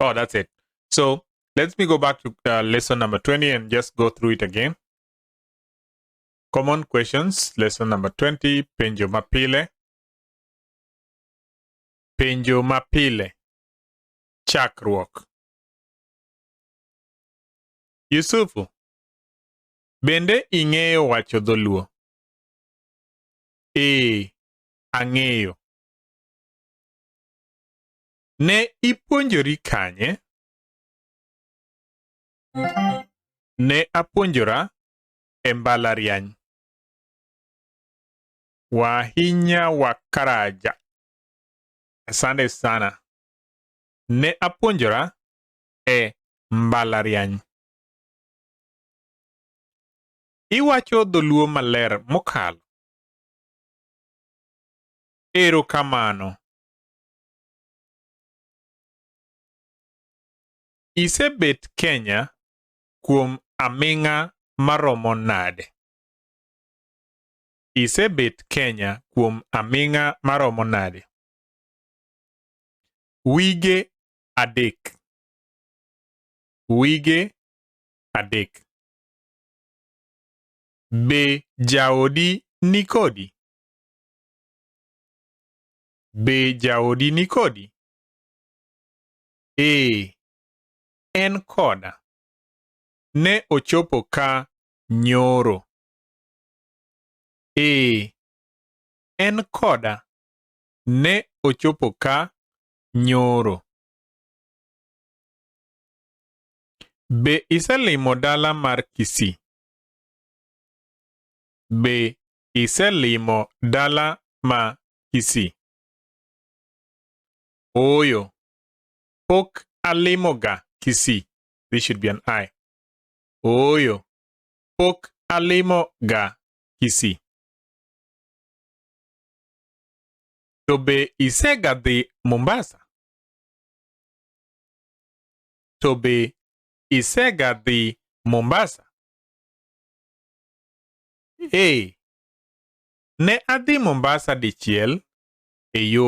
Oh, that's it. So let me go back to lesson number 20 and just go through it again. Common questions, lesson number 20, penjo mapile. Penjo mapile. Chakruok. Yusufu, bende ing'eyo wacho dholuo? Ee, ang'eyo. Ne ipuonjori kanye? Ne apuonjora e mbalariany. Wahinya Wakaraja. Asante sana. Ne apuonjora e mbalariany. Iwacho dholuo maler mokalo. Erokamano. Isebet Kenya kuom aming'a maromo nade? Isebet Kenya kuom aming'a maromo nade? Wige 3. Wige 3. Be jaodi ni kodi? Be jaodi ni kodi? Ee, en koda. Ne ochopo ka nyoro. Ee, en koda. Ne ochopo ka nyoro. Be iselimo dala mar Kisii? Be iselimo dala ma Kisii? Ooyo, pok alimo ga Kisii. This should be an I. Ooyo, pok alimo ga Kisii. To be isega dhi Mombasa? To be isega dhi Mombasa? Ee, ne adhi Mombasa dichiel e yo